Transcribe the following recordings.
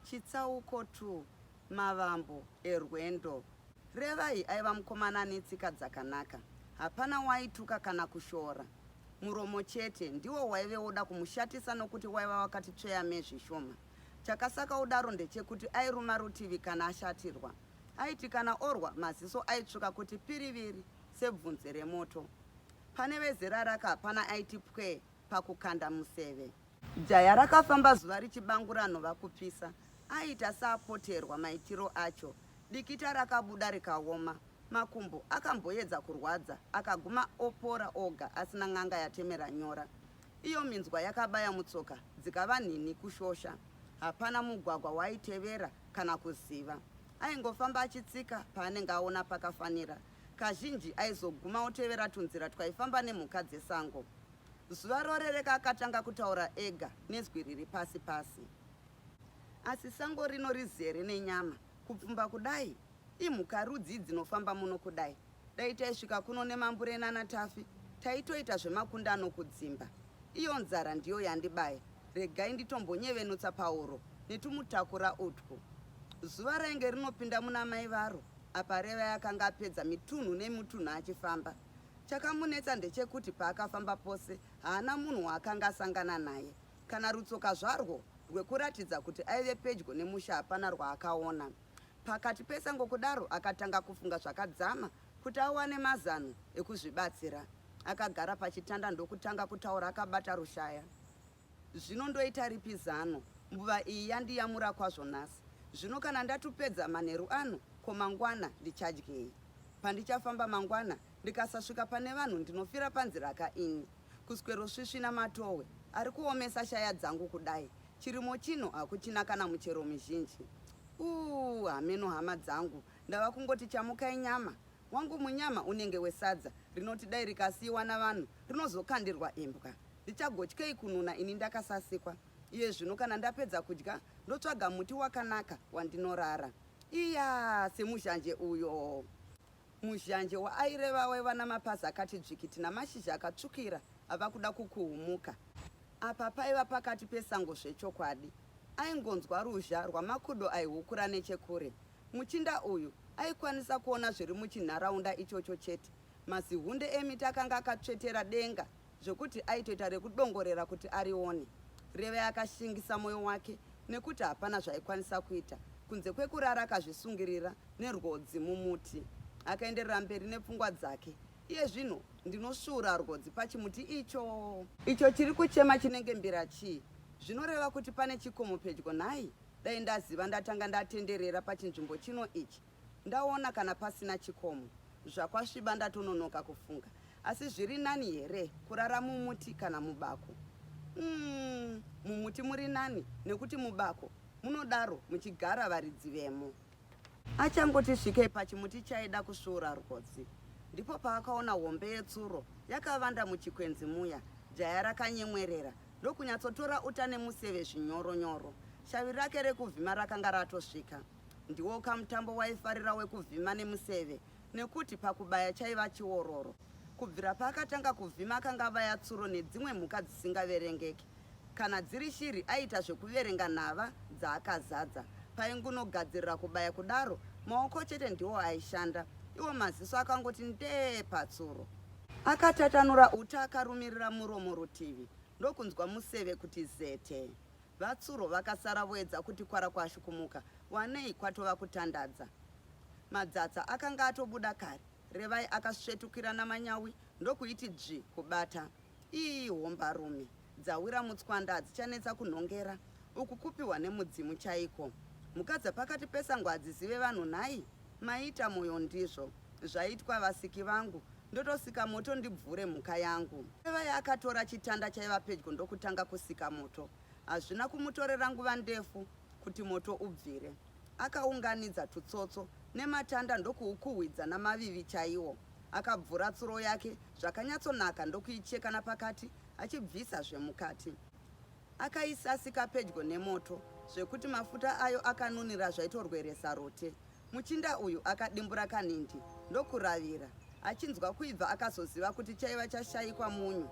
Chitsauko 2 Mavambo erwendo. Revai aiva mukomana ane tsika dzakanaka. Hapana waaituka kana kushora. Muromo chete ndiwo waive woda kumushatisa nokuti waiva wakati tsveyame zvishoma. Chakasaka udaro ndechekuti airuma rutivi kana ashatirwa. Aiti kana orwa maziso aitsvuka kuti piriviri sebvunze remoto. Pane vezera rake hapana aiti pwee pakukanda museve. Jaya rakafamba zuva richibangura nhova kupisa. Aiita seapoterwa maitiro acho. Dikita rakabuda rikaoma. Makumbo akamboedza kurwadza akaguma opora oga asina n'anga yatemera nyora. Iyo minzwa yakabaya mutsoka dzikava nhinhi kushosha. Hapana mugwagwa waaitevera kana kuziva. Aingofamba achitsika paanenge aona pakafanira. Kazhinji aizoguma otevera tunzira twaifamba nemhuka dzesango. Zuva rorereka akatanga kutaura ega nezwi riri pasi pasi. Asi sango rino rizere nenyama, kupfumba kudai? Imhuka rudzii dzinofamba muno kudai? Dai taisvika kuno nemambure nana Tafi, taitoita zvemakundano kudzimba. Iyo nzara ndiyo yandibaya, regai nditombonyevenutsa pahuro netumutakura utwu. Zuva rainge rinopinda muna mai varo, apa Revai akanga apedza mitunhu nemitunhu achifamba. Chakamunetsa ndechekuti paakafamba pose haana munhu waakanga asangana naye. Kana rutsoka zvarwo rwekuratidza kuti aive pedyo nemusha hapana rwaakaona. Pakati pesango kudaro akatanga kufunga zvakadzama kuti awane mazano ekuzvibatsira. Akagara pachitanda ndokutanga kutaura akabata rushaya. Zvino ndoita ripi zano? Mbuva iyi yandiyamura kwazvo nhasi. Zvino kana ndatupedza manheru ano, ko mangwana ndichadyei? Pandichafamba mangwana ndikasasvika pane vanhu ndinofira panziraka ini. Kuswerosvisvina matohwe ari kuomesa shaya dzangu kudai. Chirimo chino hakuchina kana muchero mizhinji. Uu, hameno hama dzangu, ndava kungoti chamukai nyama. Wangu munyama unenge wesadza rinoti dai rikasiiwa navanhu rinozokandirwa imbwa. Ndichagotyei kununa ini ndakasasikwa. Iye zvino kana ndapedza kudya ndotsvaga muti wakanaka wandinorara. Iya semuzhanje uyo. Muzhanje waaireva waiva namapazi akati dzvikiti namashizha akatsvukira ava kuda kukuhumuka. Apa paiva pakati pesango zvechokwadi. Aingonzwa ruzha rwamakudo aihukura nechekure. Muchinda uyu aikwanisa kuona zviri muchinharaunda ichocho chete. Mazihunde emiti akanga akatsvetera denga zvekuti aitoita rekudongorera kuti arione. Revai akashingisa moyo wake nekuti hapana zvaaikwanisa kuita kunze kwekurara akazvisungirira nerwodzi mumuti. Akaenderera mberi nepfungwa dzake. Iye zvino ndinosvuura rwodzi pachimuti icho. Icho chiri kuchema chinenge mbira chii? Zvinoreva kuti pane chikomo pedyo nhai? Dai ndaziva ndatanga ndatenderera pachinzvimbo chino ichi ndaona kana pasina chikomo. Zvakwasviba ndatononoka kufunga. Asi zviri nani here kurara mumuti kana mubako? Umm, mumuti muri nani nekuti mubako munodaro muchigara varidzi vemo. Achangoti svikei pachimuti chaida kusvuura rwodzi ndipo paakaona hombe yetsuro yakavanda muchikwenzi muya. Jaya rakanyemwerera ndokunyatsotora uta nemuseve zvinyoro nyoro. Shavi rake rekuvhima rakanga ratosvika. Ndiwoka mutambo waifarira wekuvhima nemuseve nekuti pakubaya chaiva chiororo. Kubvira paakatanga kuvhima akanga abaya tsuro nedzimwe mhuka dzisingaverengeki. Kana dziri shiri aiita zvekuverenga nhava dzaakazadza. Paingunogadzirira kubaya kudaro maoko chete ndiwo aishanda, iwo maziso akangoti ndee patsuro. Akatatanura uta akarumirira muromo rutivi ndokunzwa museve kuti zete. VaTsuro vakasara voedza kuti kwarakwashu kumuka wanei kwatova kutandadza. Madzatsa akanga atobuda kare, Revai akasvetukira namanyawi ndokuiti dzvi kubata. Ii hombarume dzawira mutswanda hadzichanetsa kunhongera, uku kupiwa nemudzimu chaiko. Mhuka dzapakati pesango hadzizive vanhu nhai? Maita moyo ndizvo zvaitwa vasiki vangu ndotosika moto ndibvure mhuka yangu. Revai akatora chitanda chaiva pedyo ndokutanga kusika moto. Hazvina kumutorera nguva ndefu kuti moto ubvire. Akaunganidza tutsotso nematanda ndokuukuhwidza namavivi chaiwo. Akabvura tsuro yake zvakanyatsonaka ndokuicheka napakati achibvisa zvemukati. Akaisasika pedyo nemoto zvekuti mafuta ayo akanunira zvaitorweresa rute. Muchinda uyu akadimbura kanhindi ndokuravira. Achinzwa kuibva akazoziva kuti chaiva chashaikwa munyu.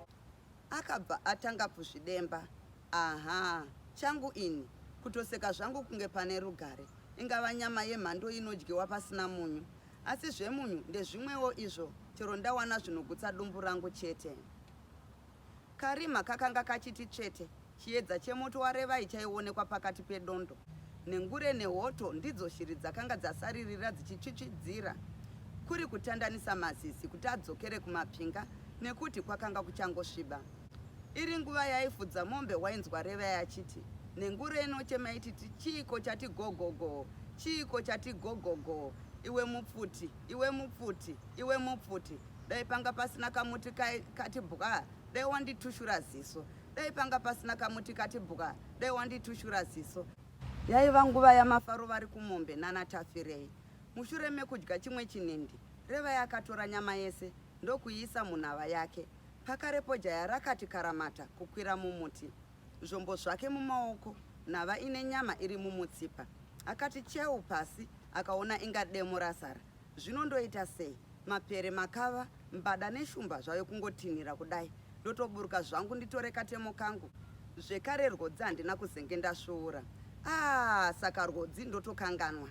Akabva atanga kuzvidemba. Aha, changu ini. Kutoseka zvangu kunge pane rugare. Ingava nyama yemhando inodyiwa pasina munyu. Asi zvemunyu ndezvimwewo izvo chero ndawana zvinogutsa dumbu rangu chete. Karima kakanga kachiti tsvete, chiedza chemoto waRevai chaionekwa pakati pedondo. Nengure nehoto ndidzo shiri dzakanga dzasaririra dzichitsvitsvidzira kuri kutandanisa mazizi kuti adzokere kumapinga nekuti kwakanga kuchangosviba. Iri nguva yaifudza mombe wainzwa Revai achiti, Nengure inochema ichiti chiiko chati gogogo, chiiko chati gogogo, iwe mupfuti, iwe mupfuti, iwe mupfuti. Dai panga pasina kamuti kati bwa, dai wanditushura ziso. Dai panga pasina kamuti kati bwa, dai wanditushura ziso. Yaiva nguva yamafaro vari kumombe nana Tafirei. Mushure mekudya chimwe chinindi, Revai akatora nyama yese ndokuiisa munhava yake. Pakarepo jaya rakati karamata kukwira mumuti. Zvombo zvake mumaoko, nhava ine nyama iri mumutsipa. Akati cheu pasi akaona inga demo razara. Zvino ndoita sei? Mapere, makava, mbada neshumba zvave kungotinhira kudai. Ndotoburuka zvangu nditore katemo kangu. Zvekare rwodzi handina kuzenge ndasvuura. Ah, saka rwodzi ndotokanganwa.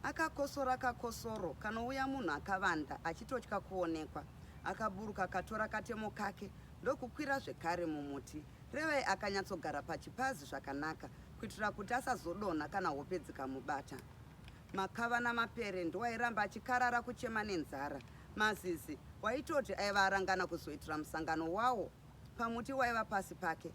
Akakosora kakosoro kanouya munhu akavanda achitotya kuonekwa. Akaburuka akatora katemo kake ndokukwira zvekare mumuti. Revai akanyatsogara pachipazi zvakanaka kuitira kuti asazodonha kana hope dzikamubata. Makava namapere ndiwairamba achikarara kuchema nenzara. Mazizi waitoti aiva arangana kuzoitira musangano wawo pamuti waiva pasi pake.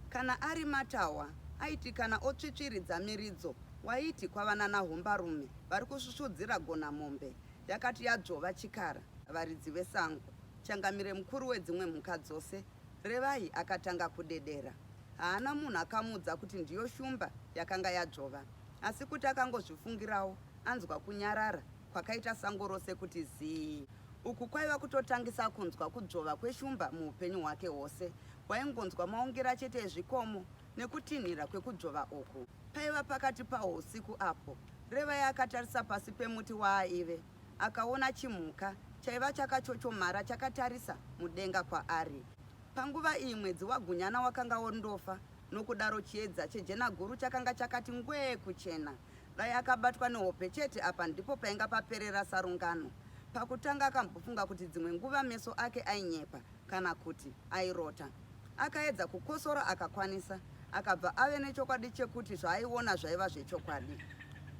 Kana ari matahwa aiti kana otsvitsviridza miridzo waiti kwava nana hombarume vari kusvusvudzira gonamombe yakati yadzvova chikara varidzi vesango. Changamire mukuru wedzimwe mhuka dzose, Revai akatanga kudedera. Haana munhu akamuudza kuti ndiyo shumba yakanga yadzvova asi kuti akangozvifungirawo anzwa kunyarara kwakaita sango rose kuti zii. Uku kwaiva kutotangisa kunzwa kudzvova kweshumba muupenyu hwake hwose. Waingonzwa maungira chete ezvikomo nekutinhira kwekudzvova uku. Paiva pakati pahwo usiku apo Revai akatarisa pasi pemuti waaive akaona chimhuka chaiva chakachochomara chakatarisa mudenga kwaari. Panguva iyi mwedzi waGunyana wakanga wondofa, nokudaro chiedza chejenaguru chakanga chakati ngwee kuchena. Dai akabatwa nehope chete apa ndipo painga paperera sarungano. Pakutanga akambofunga kuti dzimwe nguva meso ake ainyepa kana kuti airota. Akaedza kukosora akakwanisa, akabva ave nechokwadi chekuti zvaaiona zvaiva zvechokwadi.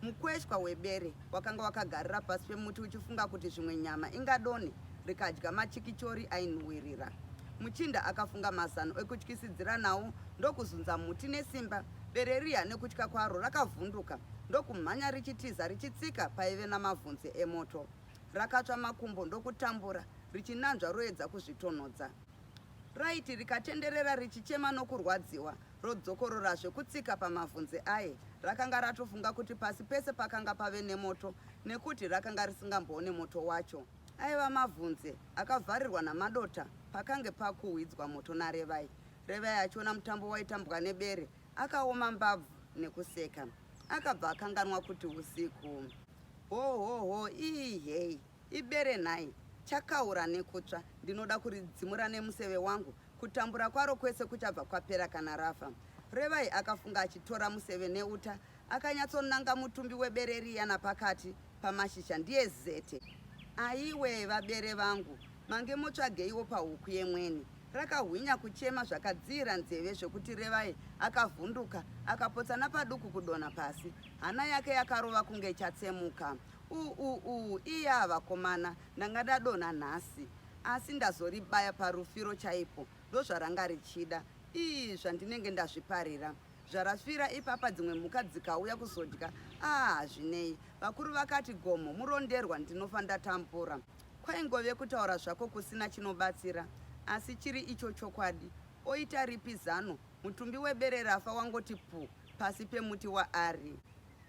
Mukweshwa webere wakanga wakagarira pasi pemuti uchifunga kuti zvimwe nyama ingadonhe rikadya machikichori ainhuwirira. Muchinda akafunga mazano ekutyisidzira nawo ndokuzunza muti nesimba. Bere riya nekutya kwaro rakavhunduka ndokumhanya richitiza richitsika paive namavhunze emoto. Rakatsva makumbo ndokutambura richinanzva roedza kuzvitonhodza. Raiti rikatenderera richichema nokurwadziwa, rodzokororazve kutsika pamavhunze aye. Rakanga ratofunga kuti pasi pese pakanga pave nemoto nekuti rakanga risingamboone moto wacho. Aiva mavhunze akavharirwa namadota pakange pakuhwidzwa moto naRevai. Revai achiona mutambo waitambwa nebere, akaoma mbabvu nekuseka. Akabva akanganwa kuti usiku. Ho ho ho ii hei. Ibere nhai, chakaura nekutsva, ndinoda kuridzimura nemuseve wangu, kutambura kwaro kwese kuchabva kwapera kana rafa. Revai akafunga achitora museve neuta, akanyatsonanga mutumbi webere riya napakati pamashizha ndiye zete. Aiwe vabere vangu, mange motsvageiwo pahuku yemweni. Rakahwinya kuchema zvakadziira nzeve zvekuti Revai akavhunduka akapotsa napaduku kudonha pasi. Hana yake yakarova kunge ichatsemuka. Uuuu iyaa vakomana ndanga ndadonha nhasi asi ndazoribaya parufiro chaipo ndozvaranga richida ii zvandinenge ndazviparira zvarafira ipapa dzimwe mhuka dzikauya kuzodya aah hazvinei vakuru vakati gomo muronderwa ndinofa ndatambura kwaingove kutaura zvako kusina chinobatsira asi chiri icho chokwadi oita ripi zano mutumbi webere rafa wangoti pu pasi pemuti waari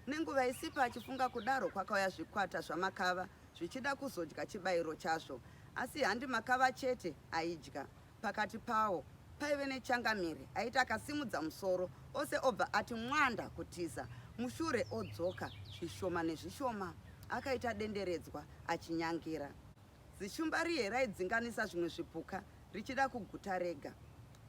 Nenguva isipi achifunga kudaro kwakauya zvikwata zvamakava zvichida kuzodya chibayiro chazvo. Asi handi makava chete aidya. Pakati pawo paive nechangamire aiti akasimudza musoro ose obva ati mwanda kutiza. Mushure odzoka zvishoma nezvishoma akaita denderedzwa achinyangira. Zishumba riye raidzinganisa zvimwe zvipuka richida kuguta rega.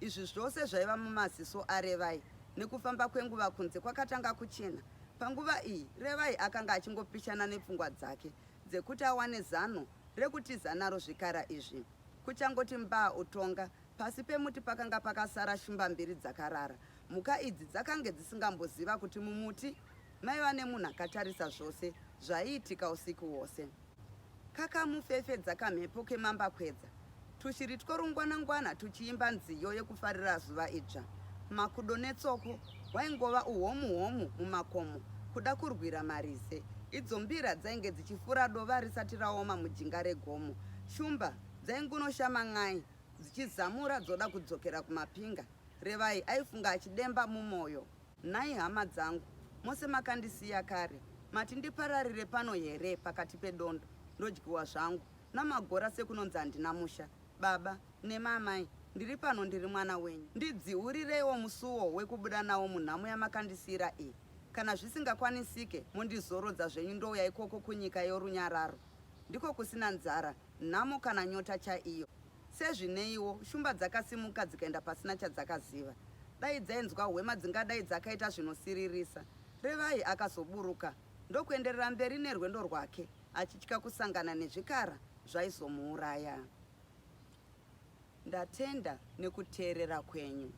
Izvi zvose zvaiva mumaziso aRevai. Nekufamba kwenguva kunze kwakatanga kuchena. Panguva iyi Revai akanga achingopishana nepfungwa dzake dzekuti awane zano rekutiza naro zvikara izvi. Kuchangoti mbaa utonga, pasi pemuti pakanga pakasara shumba mbiri dzakarara. Mhuka idzi dzakange dzisingamboziva kuti mumuti maiva nemunhu akatarisa zvose zvaiitika usiku hwose. Kakamufefedza kamhepo kemambakwedza, tushiri tworungwanangwana tuchiimba nziyo yekufarira zuva idzva. Makudo netsoko hwaingova uhomu-homu mumakomo kuda kurwira marize. Idzo mbira dzainge dzichifura dova risati raoma mujinga regomo. Shumba dzaingunoshama n'ai dzichizamura dzoda kudzokera kumapinga. Revai aifunga achidemba mumoyo. Nhai hama dzangu, mose makandisiya kare, mati ndipararire pano here pakati pedondo, ndodyiwa zvangu namagora sekunonzi handina musha. Baba, nema amai, ndiri pano ndiri mwana wenyu. Ndidziurireiwo musuwo wekubuda nawo munhamo yamakandisiira iyi. Kana zvisingakwanisike, mondizorodza zvenyu ndouya ikoko kunyika yorunyararo. Ndiko kusina nzara, nhamo kana nyota chaiyo. Sezvineiwo, shumba dzakasimuka dzikaenda pasina chadzakaziva. Dai dzainzwa hwema dzingadai dzakaita zvinosiririsa. Revai akazoburuka ndokuenderera mberi nerwendo rwake achitya kusangana nezvikara zvaizomuuraya. Ndatenda nekuteerera kwenyu.